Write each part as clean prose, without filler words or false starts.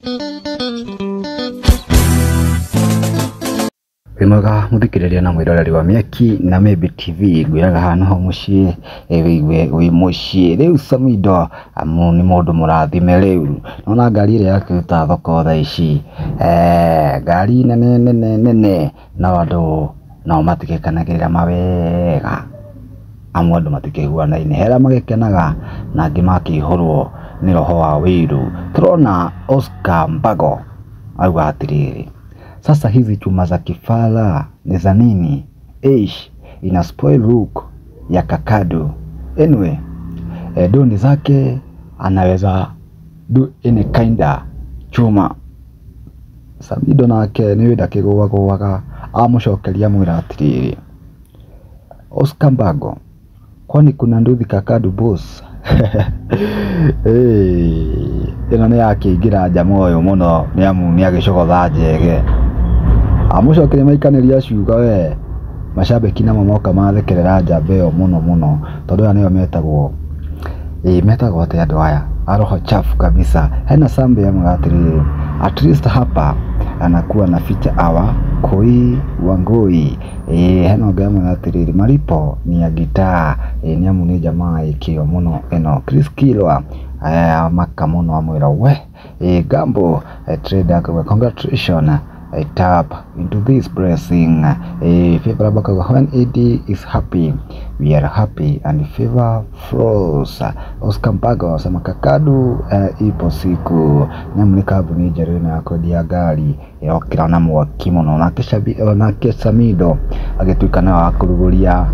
Wĩ mwega mũthikĩrĩria na mwĩroreri wa Mĩaki na Maybe TV, ngwĩraga haha nĩho mũciĩ, wĩigue wĩ mũciĩ. Rĩu Samido amu nĩ mũndũ mũrathime rĩu, nĩwona ngari ĩrĩa yakĩruta thoko thaa ici, ngari nene nene nene, no andũ nao matigĩkenagĩrĩra mawega, amu andũ matikĩhuanaine, he arĩa magĩkenaga na angĩ magakĩihũrwo nĩ roho wa wĩiru. Tũrona Oscar Mbago auga atĩrĩrĩ, sasa hizi chuma za kifala ni za nini? Eish, ina spoil look ya Kakadu. Anyway, doni zake anaweza do any kinda chuma. Samido nake nĩ ndakĩgũagũaga amũcokeria amwĩra atĩrĩrĩ, Oscar Mbago, kwani kuna nduthi Kakadu boss? Ĩno nĩ yakĩingĩra njama ũyũ mũno nĩ amu nĩ agĩcogotha njege. Amũcokeria maikanĩria ciugo we, macambĩki namo moka mathekerera njamba ĩyo mũno mũno tondũ aya nĩo metagwo, ĩĩ metagwo atĩa andũ aya a roho chafu kabisa. Hena Sambe amwĩra atĩrĩrĩ, at least hapa anakuwa na feature our Koi Wangui. Hena ũngĩ amwĩra atĩrĩrĩ, malipo ni ya gitaa. Nĩ amu nĩ jamaa ĩ kĩo mũno ĩno. Chris Kilwa amaka mũno amwĩra we, Gambo trader akauga congratulations, I tap into this blessing. Favor akauga when AD is happy we are happy and favor flows. Oscar Mbago asema Kakadu ipo siku. Nyamu nĩ kambuni njerũ ĩno ya kwendia ngari ĩrokĩra na mwaki mũno, nake Samido agĩtuĩka nĩwe wa kũrugũria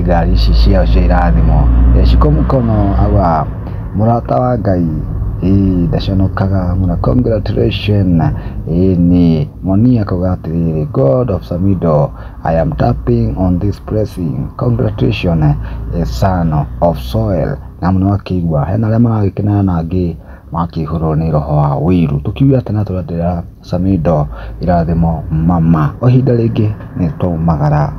ngari ici ciao cia irathimo. Shiko Mkono auga mũrata wa Ngai ndaconokaga mũno, congratulations. Ni Monia akauga atĩrĩrĩ, God of Samido, I am tapping on this blessing, congratulations, son of soil. Na mũno akĩigua hena arĩa maragĩkena na angĩ makĩihũrwo nĩ roho wa wĩiru. Tũkiuga atĩ na tũrendera Samido irathimo mama. O ihinda rĩngĩ nĩ twaumagara.